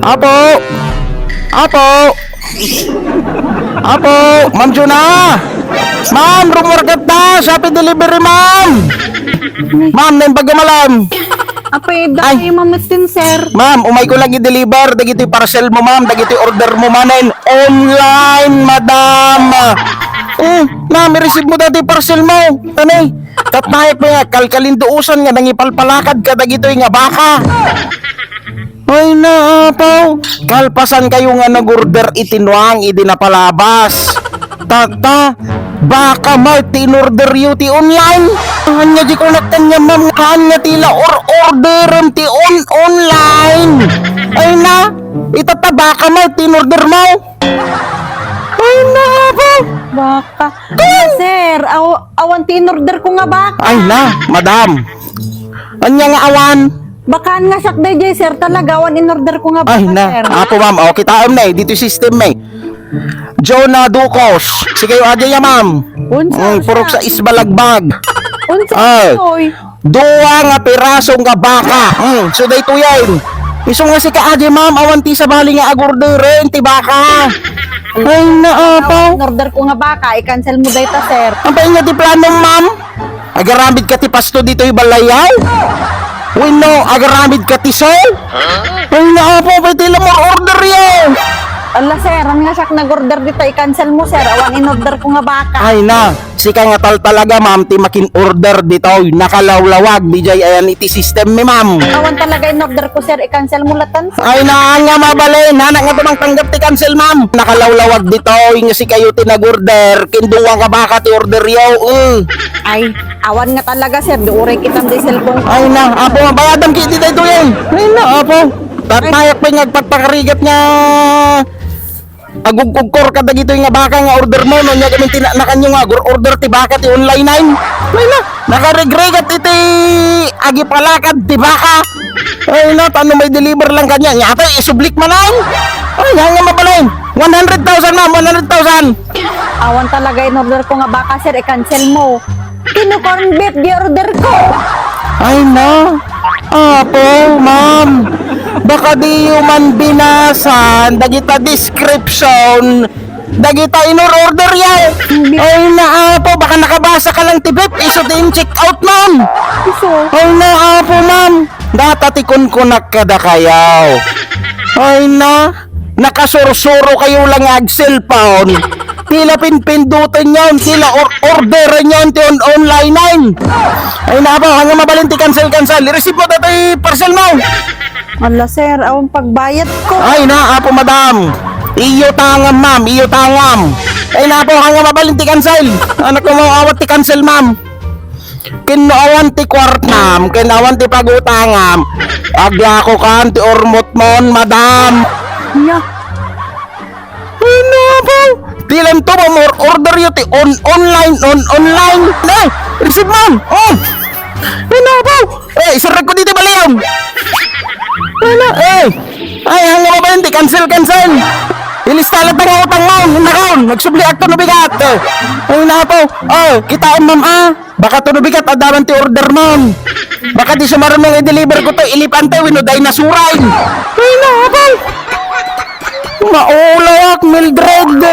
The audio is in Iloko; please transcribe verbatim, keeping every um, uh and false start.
Apo! Apo! Apo! Ma'am Juna! Ma'am, rumurkap ta! Shopee delivery, ma'am! Ma'am, naimbag a malam! Apay, Ay. Dagay mametten, sir. Ma'am, umay ko lang i-deliver dagiti parcel mo, ma'am, dagiti order mo manen online, madam. Eh, ma'am, i-receive mo dati parcel mo. Tani, kat naek nga kalkalinduosan nga nangipalpalakad kadagitoy nga baka. Ay, naapaw. Kalpasan kayo nga nag-order iti nuang idi napalabas. Tata, baka ma'am ti in-order yo ti online. Anya di ko nakanya, ma'am, anya ti la or orderem ti on online. Ay na, itata baka ma'am ti in-order mo. Ay na, apo. Baka. Sir, aw awan ti in-order ko nga baka. Ay na, madam. Anya nga awan? Bakaan nga siak dayjay, sir, talaga. Awan in-order ko nga baka, Ay na, sir. Apo, ma'am. O, kitaem na eh. Dito system na eh. Jonah Ducos. Sige, adi ya, ma'am. Unsa, Mm, purok sa unsa? Isbalagbag. Unsa, Ay. Oy? Dua nga piraso nga baka. Mm, so, daytoy yan. Isu nga sika, adi, ma'am. Awan ti sabali nga agurderen ti baka. Ay, naapaw. In-order ko nga baka. I-cancel mo dayta, sir. Ang painga ti plano, ma'am? Agaramid ka ti pasto ditoy balayaw? Wenno, agaramid ka ti saw? Ay, naapo, pwede lang mo order yan. Ala, sir, ang nga siak nag-order dito, i-cancel mo, sir. Awan in-order ko nga baka. Ay na, sika nga tal talaga, ma'am, ti makin-order ditoy. Nakalawlawag, dijay ayan iti system mi, ma'am. Awan talaga in-order ko, sir. I-cancel mo latan, sir. Ay na, nga mabalin. Anak nga tumang tanggap ti cancel, ma'am. Nakalawlawag ditoy, nga sikayo ti nag-order. Kinduwa nga baka ti order yo. Mm. Ay, awan nga talaga, sir. Di uray kitam di cellphone ko. Ay na, apo, bayadam ki di daytoy, eh. Ay na, apo. Tatmayak pa nga agpagpakarigat nga agugugkor ka dagitoy nga baka nga order mo, no, nya gamin tinanakan nyo nga agur-order ti baka ti online, ay. Ay na, nakaregregat iti agipalakad ti baka. Ay na, tano may deliver lang kanya. Nya, ito, isublik man, ay. Ay, nga nga mabalin. One hundred thousand, ma'am, one hundred thousand. Awan talaga in-order ko nga baka, sir, i-cancel mo. Kinu-corn beef di order ko. Ay na. Apo, ma'am. Baka di man binasan dagita description dagita inor-order yaw. Ay na, apo, baka nakabasa ka lang ti beef iso ti in-check out, ma'am. Iso. Ay na, apo, ma'am. Data ti kunkunak kadakayaw. Ay na. Nakasursuro kayo lang nga ag-cellphone. Tila pinpindutan yon, tila or orderen yon ti on online nine. Ay na, apo, hanggang mabalin ti cancel, cancel. I-receive mo datoy parcel mo. Ala, sir, awan pagbayad ko. Ay na, apo, madam. Iyo tangam, ma'am. Iyo tangam. Ay na, apo, hanggang mabalin ti cancel. Anak ko mo, awat ti cancel, ma'am. Kinno awan ti kuartam, kinno awan ti pagutangam. Agyakokan ti urmot mon, madam. Nya. Ano ba? Dilan to mo more order yo ti on online, on online. Eh, receive man. Oh. Ano ba? Eh, isarag ko dito baliyon. Ano? Eh. Ay, ang mga ba yun? Di cancel, cancel. Ilista lang tayo utang mo. Nakaon, nagsubli akto no bigat. Eh, ay na po. Oh, kitaan, ma'am, ah. Baka to no bigat, adaman ti order, ma'am. Baka di sumarunong i-deliver ko to, ilipante, wino dinosaur. Ay, na po. Maulayak, Mildred.